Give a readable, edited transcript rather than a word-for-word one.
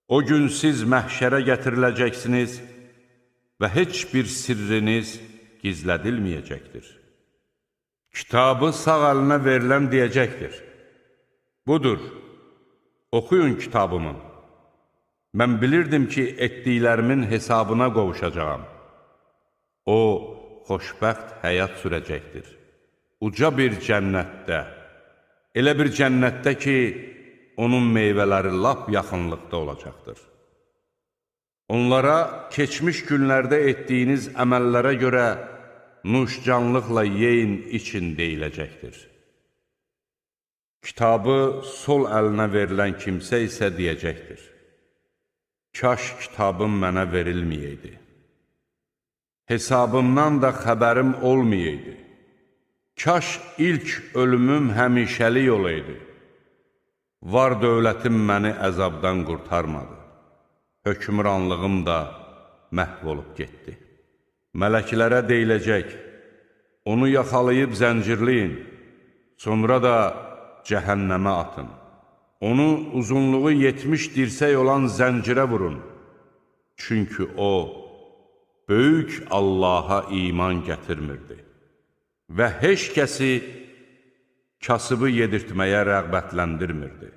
O gün siz məhşərə gətiriləcəksiniz və heç bir sirriniz gizlədilməyəcəkdir. Kitabı sağ əlinə verilən deyəcəkdir: Budur, oxuyun kitabımı. Mən bilirdim ki, etdiklərimin hesabına qovuşacağam. O, xoşbəxt həyat sürəcəkdir. Uca bir cənnətdə, elə bir cənnətdə ki, onun meyvələri lap yaxınlıqda olacaqdır. Onlara keçmiş günlərdə etdiyiniz əməllərə görə nuşcanlıqla yeyin, için deyiləcəkdir. Kitabı sol əlinə verilən kimsə isə deyəcəkdir: Kaş kitabım mənə verilməyəydi. Hesabımdan da xəbərim olmayaydı. Kaş ilk ölümüm həmişəlik olaydı. Var dövlətim məni əzabdan qurtarmadı. Hökmranlığım da məhv olub getdi. Mələklərə deyiləcək: Onu yaxalayıb zəncirləyin, sonra da cəhənnəmə atın. Onu uzunluğu 70 dirsək olan zəncirə vurun. Çünki o, böyük Allaha iman gətirmirdi və heç kəsi kasıbı yedirtməyə rəğbətləndirmirdi.